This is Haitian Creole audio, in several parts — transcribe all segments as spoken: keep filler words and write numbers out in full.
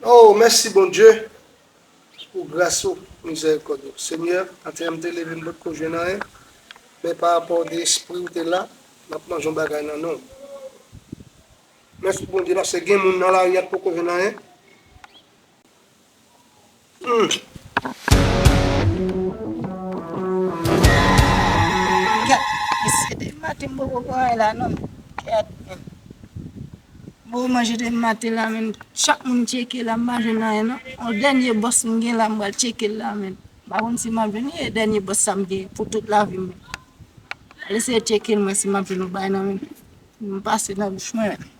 Oh, mèsi, Bondye, pou gras ou, mizèrikòd ou. Senyè, atè m te leve, m potko jwenn anyen, men pa rapò de espri ou te la, m ap manje yon bagay nan non w. Mèsi, Bondye, paske gen moun nan lari a k poko jwenn anyen. Hmm. Gad, mesye, depi maten m poko pran anyen la non. Gad, men. M poko manje depi maten la, men. Chak moun tcheke la, m pa jwenn anyen non. Yon dènye bòs m gen la, m pral tcheke l la, men. M pa konn si m ap jwenn, e dènye bòs sa m gen pou tout lavi m, men. Al eseye tcheke l, mwen, si m ap jwenn yon bagay nan men. M pase nan bouch mwen menm.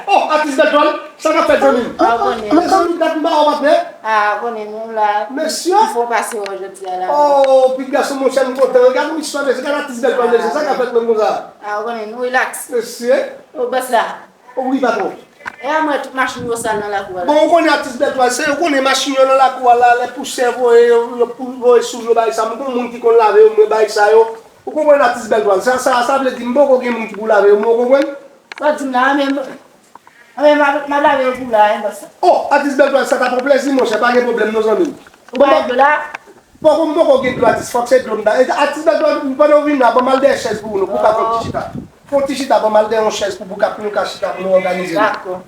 Oh, atis Bèltwal, sa k ap fèt, zanmi m? Ah, ou konnen. Mezanmi, dat m pa wè w, patnè. Ah, ou konnen nou la. Mesye. Fò pase wè w jodi a la. Oh, pitit gason, monchè, m kontan. Gad yon istwa, mesye, gad atis Bèltwal, mesye, sa k ap fèt menm konsa? Ah, ou konnen, nou relax. Mesye. Ou bòs la. Ou wi, patwon. E a mwen, tout machin yo sal nan lakou a la. Bon, ou konnen atis Bèltwal, se, ou konnen machin yo nan lakou a la, lè pousyè voye, yo, yo pou, voye sou yo, bagay sa. Mwen konn moun ki konn lave yo, mwen bagay sa yo. Ou konprann atis Bèltwal. Sa, sa, sa vle di, m poko gen moun ki pou lave yo, mwen, ou konprann? Sa di m la, men, men, m ap, m ap lave yo pou la, en, bòs la. Oh, atis Bèltwal, sa t ap yon plèzi, monchè, pa gen pwoblèm, non, zanmi m. Ou pa dlo la? Poko, m poko gen dlo, atis, fòk se dlo m ta. E, atis Bèltwal, pandan w vin la, ban m al dèyè chèz pou nou, pou w ka fè yon ti chita. Fè yon ti chita, ban m al dèyè yon chèz pou, pou ka, pou nou ka chita, pou nou òganize nou. Dakò.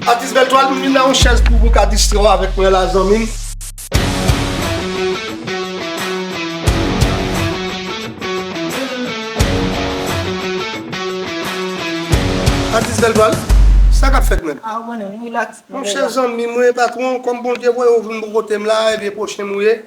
Atis Bèltwal, m vin nan yon chèz pou, pou ka distrè w avèk mwen la, zanmi m. Atis Bèltwal, sa k ap fèt menm? Ah, ou konnen, relax. Monchè, zanmi mwen, patwon, kòm Bondye voye w vin bò kote m la, ebyen, pwochen m ou ye.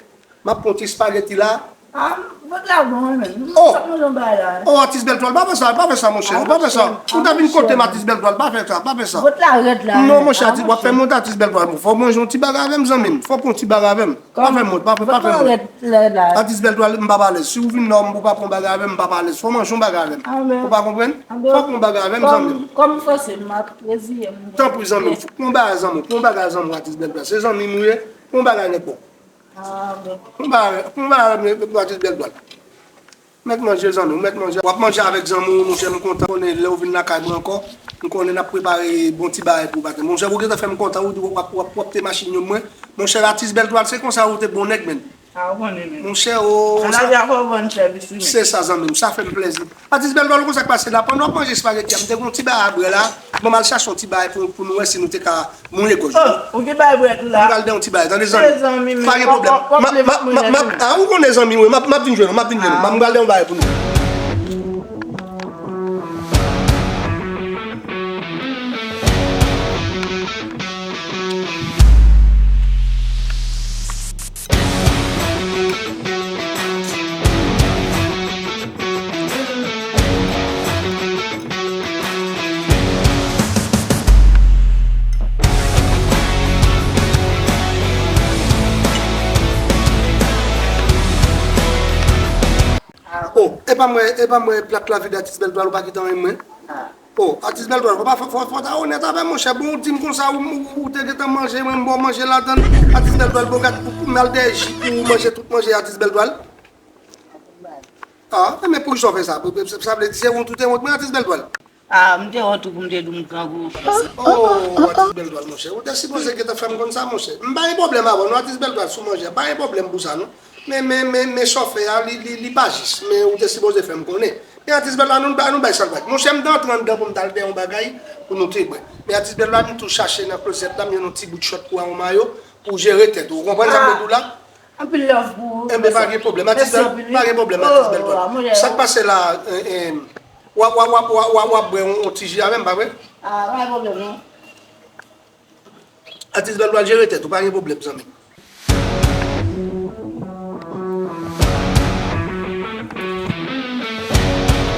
M ap pran ti espageti la. Ah, vant la bon, wi, men. Oh! Sa manje yon bagay la. Oh, atis Bèltwal, pa fè sa, pa fè sa, monchè, pa fè sa. Ou ta vin kote m, atis Bèltwal, pa fè sa, pa fè sa. Vant la rèd la. Non, monchè, atis, w ap fè m wont, atis Bèltwal. Fò w manje yon ti bagay avè m, zanmi m. Fò w pran yon ti bagay avè m. Pa fè m wont, pa fè, pa fè m wont. Atis Bèltwal, m p ap alèz. Si w vin nan, ou pa pran bagay avè m, m p ap alèz. Fò w manje yon bagay avè m. Ou pa konprann? Fò w pran yon bagay avè m, zanmi m. Kòm, kòm fòse, m ap reziye m. Tanpri, zanmi m. Pran yon bagay, zanmi m. Pran yon bagay, zanmi m, atis Bèltwal. Se zanmi m ou ye. Pran yon bagay, nèg bon. Ah, bon. Konba, konba, men, men, atis Bèltwal. Mèt manje, zanmi, mèt manje. W ap manje avèk zanmi w, monchè, m kontan. Konnen lè w vin lakay mwen ankò, m konnen n ap prepare bon ti bagay pou w, patnè. Monchè, ou gentan fè m kontan, ou di w ap, w ap, w ap te machin yo mwen. Monchè, atis Bèltwal, se konsa ou te bon nèg, menn. Ah, ou konnen, menn. Monchè, o, sa, lavi a fò vann chè, wi. Se sa, zanmi m, sa fè m plèzi. Atis Bèltwal, ou konn sa k pase la? Pandan w ap manje espageti a, m te gen yon ti bagay a bwè la. Bon, m al chache yon ti bagay pou, pou nou wè si nou te ka mouye gòj nou. Oh, ou gen bagay bwè tou la? M pral de yon ti bagay, tande, zanmi. Tande, zanmi, men pa gen pwoblèm. M ap, m ap, m ap, m ap, ah, ou konnen, zanmi, wi, m ap, m ap vin jwenn ou, m ap vin jwenn ou. M pral de yon bagay pou nou. Oh, e pa mwen, e pa mwen plat la vide, atis Bèltwal, ou pa kite anyen mwen. Oh, atis Bèltwal, fò pa, fò, fò, fò ta onèt avè m, monchè. Bon, ou di m konsa, ou, ou, ou te gentan manje, mwen, m ba w manje ladann. Atis Bèltwal, bon, gad, pou, pou m al dèyè ji pou ou manje tout manje, atis Bèltwal. Ah, men poukisa w fè sa? Sa, sa vle di se wont ou te wont mwen, atis Bèltwal? Ah, m te wont ou pou m te di w m grangou. Oh, atis Bèltwal, monchè. Ou te sipoze gentan fè m konn sa, monchè. M pa gen pwoblèm avè w, non, atis Bèltwal, sou manje. Pa gen pwoblèm pou sa, non. Men, men, men, men sa w fè a, li, li, li pa jis. Men ou te sipoze fè m konnen. Men atis Bèltwal, nou, nou bay sa l bay. Monchè, m te antre anndan pou m t al dèyè yon bagay pou nou te bwè. Men atis Bèltwal, m tou chache nan klozèt la, m jwenn yon ti bout chòt pou a yon mayo, pou jere tèt ou. Ou konprann sa m vle di w la? Anpil love pou ou. Enben, pa gen pwoblèm, atis Bèl-, pa gen pwoblèm, atis Bèltwal. Sa k pase la, eh, eh, w ap, w ap, w ap, w ap, w ap, w ap bwè yon, yon ti ji avè m, pa vre? Ah, pa gen pwoblèm, non. Atis Bèltwal, jere tèt ou, pa gen pwoblèm, zanmi.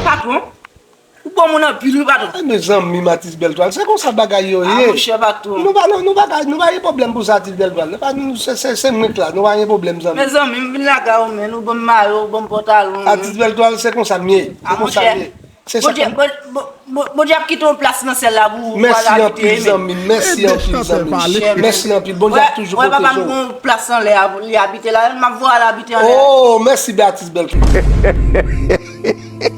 Patwon, ou Bon moun anpil wi patwon. Mezanmi, Atis Bèl Twal, se konsa bagay yo ye. Monchè patwon. Nou pa nou pa nou pa gen pwoblèm pou sa, Atis Bèl Twal. Nou pa nou se se se mwen la, nou pa gen pwoblèm zanmi. Mezanmi, m vin lakay ou men, ou ban m mayo, ou ban m pantalon. Atis Bèl Twal, se konsa m ye. Se konsa m ye. Se sa. Bondye ap kite yon plas nan syèl la pou ou al abite. Mèsi anpil zanmi m, mèsi anpil zanmi m. Mèsi anpil. Bondye ap toujou pwoteje w. Wè papa m gen yon plas anlè a pou li abite la, m ap voye al abite anlè a. Oh, mèsi Atis Bèl Twal.